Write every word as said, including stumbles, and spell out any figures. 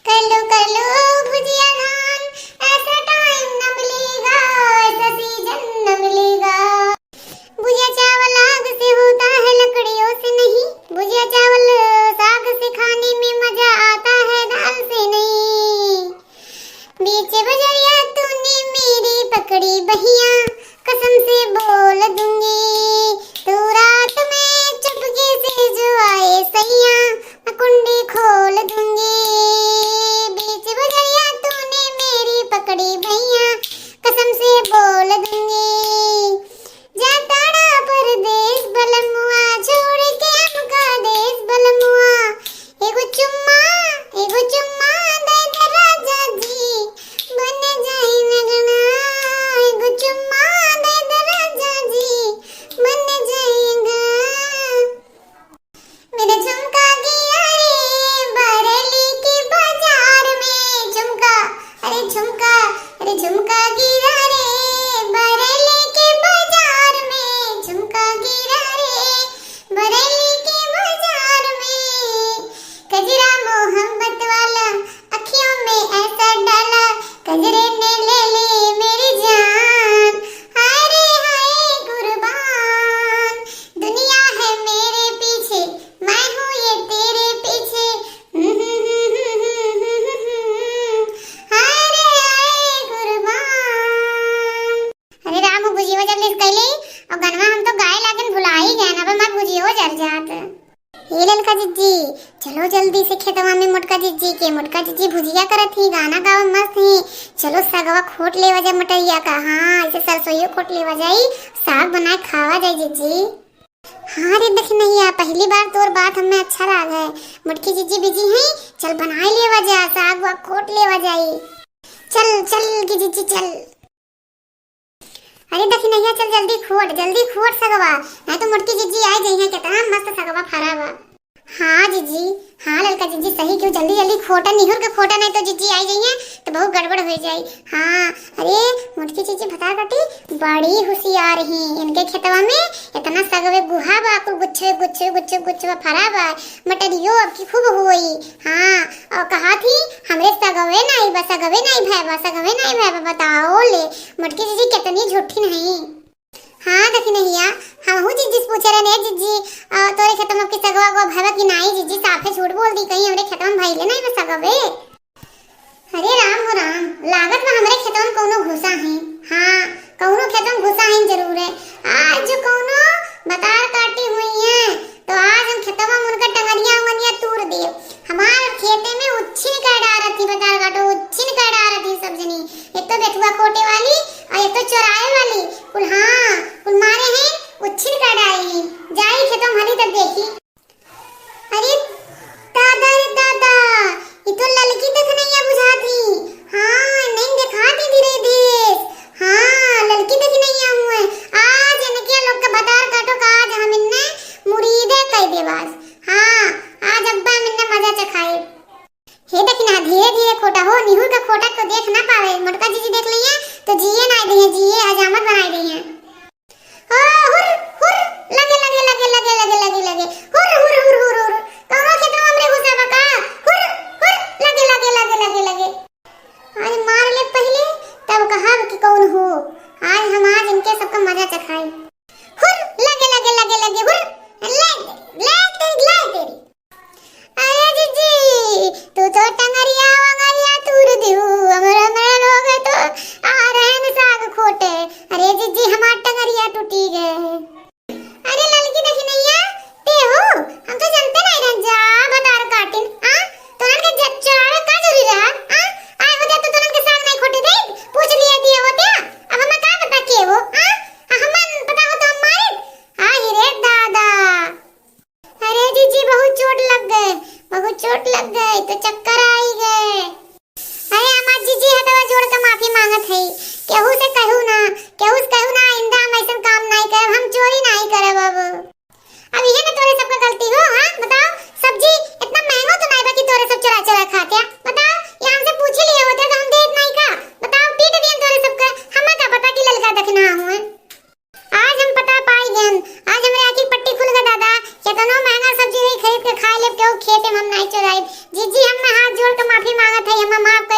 कर लो, कर लो भुजिया धान, ऐसा टाइम न मिलेगा, ऐसा सीजन न मिलेगा। भुजिया चावल आग से होता है, लकड़ियों से नहीं। भुजिया चावल साग से खाने में मजा आता है, दाल से नहीं। बीच बजरिया तूने मेरी पकड़ी बहिया, कसम से बोल दूंगी, तू रात में चुपके से जो आए सैया, मैं कुंडी खोल दूंगी। बीच बजरिया तूने मेरी पकड़ी बहिया, कसम से बोल दूंगी। जा तारा परदेस बलमुआ, छोड़ के हमका देस बलमुआ। एगो चुम्मा, एगो चुम्मा दे दे राजा जी, बन जाई अंगना। एगो चुम्मा दे दे राजा जी, बन जाई अंगना। मेरा झुमका गिरा रे बरेली के बाजार में, झुमका, अरे झुमका, अरे झुमका गिरा रे बरेली के बाजार में, झुमका गिरा रे बरेली के बाजार में। गजरा मोहब्बत वाला अखियों में ऐसा डाला, गजरे ने ले ली मेरी जान। हाय रे हाय कुर्बान, दुनिया है मेरे पीछे, मैं हूँ ये तेरे पीछे। हाय रे हाय कुर्बान। अरे राम, वो भुजियो जब लिख कैली और गनवा हम तो गाए लागन भुला ही गए ना, अब हमार भुजियो जर जात। ए ललका जिज्जी, चलो जल्दी से खेतवा में मोटका जिज्जी के। मोटका जिज्जी भुजिया करत ही, गाना गावा मस्त ही। चलो सगवा खोट लेवा जाए मटरिया का। हाँ, ऐसे सरसोइयो खोट लेवा जाई, साग बनाए खावा जाए जिज्जी। हाँ रे दखिनैया, पहली बार तोर बात हमें अच्छा लाग है। मोटकी जिज्जी बिजी हैं, चल बनाए लेवा जा, साग वाग खोट लेवा जाई। चल चल की जिज्जी चल। अरे दखिनैया, चल जल्दी खोट, जल्दी खोट सगवा, नहीं तो मोटकी जिज्जी आ जइहैं। कितना मस्त सगवा फरा बा। हाँ जिज्जी, हाँ ललका जिज्जी, सही क्यों, जल्दी जल्दी खोटा, निहुर के खोटा, नहीं तो जिज्जी आ जइहैं तो बहुत गड़बड़ हो जाई। हाँ, अरे मोटकी जिज्जी भतार काटी बड़ी होशियार ही, इनके खेतवा में इतना सगवे गुहा बा, कुल गुच्छे गुच्छे गुच्छे गुच्छे फरा बा, मटरियो अब की खूब होई। हाँ, और कहा थी, हमरे सगवे नाई बा, सगवे नाई भय बा, सगवे नाई भय बा, बताओ ले। मोटकी जिज्जी कितनी झूठी नहीं। हाँ दखिनैया, हमहू जिज्जी से पूछे रहने, जिज्जी, आ, तोरे खेतवा में की सगवा गो भय बा कि नाई? जिज्जी साफे झूठ बोल दी, कहीं हमरे खेतवा में भइले नाई बा सगवे। अरे राम हो राम, लागत बा हमरे खेतवा में कौनो घुसा है। हाँ, कौनो खेतवा में घुसा है जरूर है। आज जो कौनो भतार काटी हुई है, तो आज हम खेतवा में उनका टंगरिया उंगरिया तूर देब। हमार खेते में उच्छिन कर डारत ही भतार काटो, उच्छिन कर डारत ही सब जनी। एक तो बेथुआ खोटे वाली और एक तो चोराए वाली। कुल, हाँ, कुल मारे हैं, उच्छिन कर डारी। जाई खेतवा में हली तब देखी। अरे दादा रे दादा, ई तो ललकी दखिनैया बुझात ही। हाँ, नहीं देखात ही धीरे धीरे। हाँ, ललकी दखिनैया हुए। आज इनके लोग के भतार काटो का आज हम इन्ने मुरीदे कह देबास। हाँ, आज अब्बा हम इन्ने मजा चखाए। हे दखिना, धीरे धीरे खोटा हो, निहुर का खोटा तो देख ना पावे। मोटका जिज्जी देख लइहैं तो जिए ना दिए, जिए हजामत बनाए दिए। ओ, हुर, हुर, लगे, लगे, लगे। हुर, हुर, हुर, हुर, हुर। कौनो खेतवा हमरे घुसा बा का? हुर, हुर, लगे, लगे, लगे, लगे, लगे। आज मार ले पहिले, तब कहब कि कौन हो। आज हम आज इनके सबका मजा चखाई। हुर, लगे, लगे, लगे, लगे, हुर। ले, ले तेरी, ले तेरी। अरे जिज्जी, तू तो टंगरिया वंगरिया तूर दिहू, हमरे, हमरे लोग तो आ रहे हैं साग खोटे। अरे जिज्जी, हमार टंगरिया टूटी गए। अरे ललकी दखिनैया, ते हो? हम तो जानते नहीं रहन जा, भतार काटिन। आ? तोरन के जच्चा आवे का जरूरी रहा? आ? आए होते तो तोरन के साग नहीं खोटे दे, पूछ लिए दिए होते। अब हमें का पता के हो? आ? आ, हमें पता हो तो हम मारे। आ, ही रे दादा। अरे जिज्जी, बहुत चोट लग गए, बहुत चोट लग गए, तो चक्कर आई गए। अरे हमार जिज्जी, हथवा जोड़ के माफी मांगत है, केहू से कहू ना, केहू से कहू ना, आइंदा हम ऐसन काम नहीं करब, हम चोरी नहीं करब अब। अब ये ना तोरे सबका गलती हो, हाँ? बताओ, सब्जी इतना महंगा तो नहीं बा कि तोरे सब चुरा चुरा खाते, बताओ, ये हमसे पूछ ही लिए होते तो हम देत नहीं का? बताओ, पीट दिए तोरे सबका, हमें का पता कि ललका दखिना हुए। आज हम पता पाई गन, आज हमरे आँखी पट्टी खुल गए दादा। केतनो महंगा सब्जी रही खरीद के खाए लेब, केहू खेते में हम नहीं चुराइब। जिज्जी, हम ना हाथ जोड़ के माफी मांग कहत है, अम्मा माफ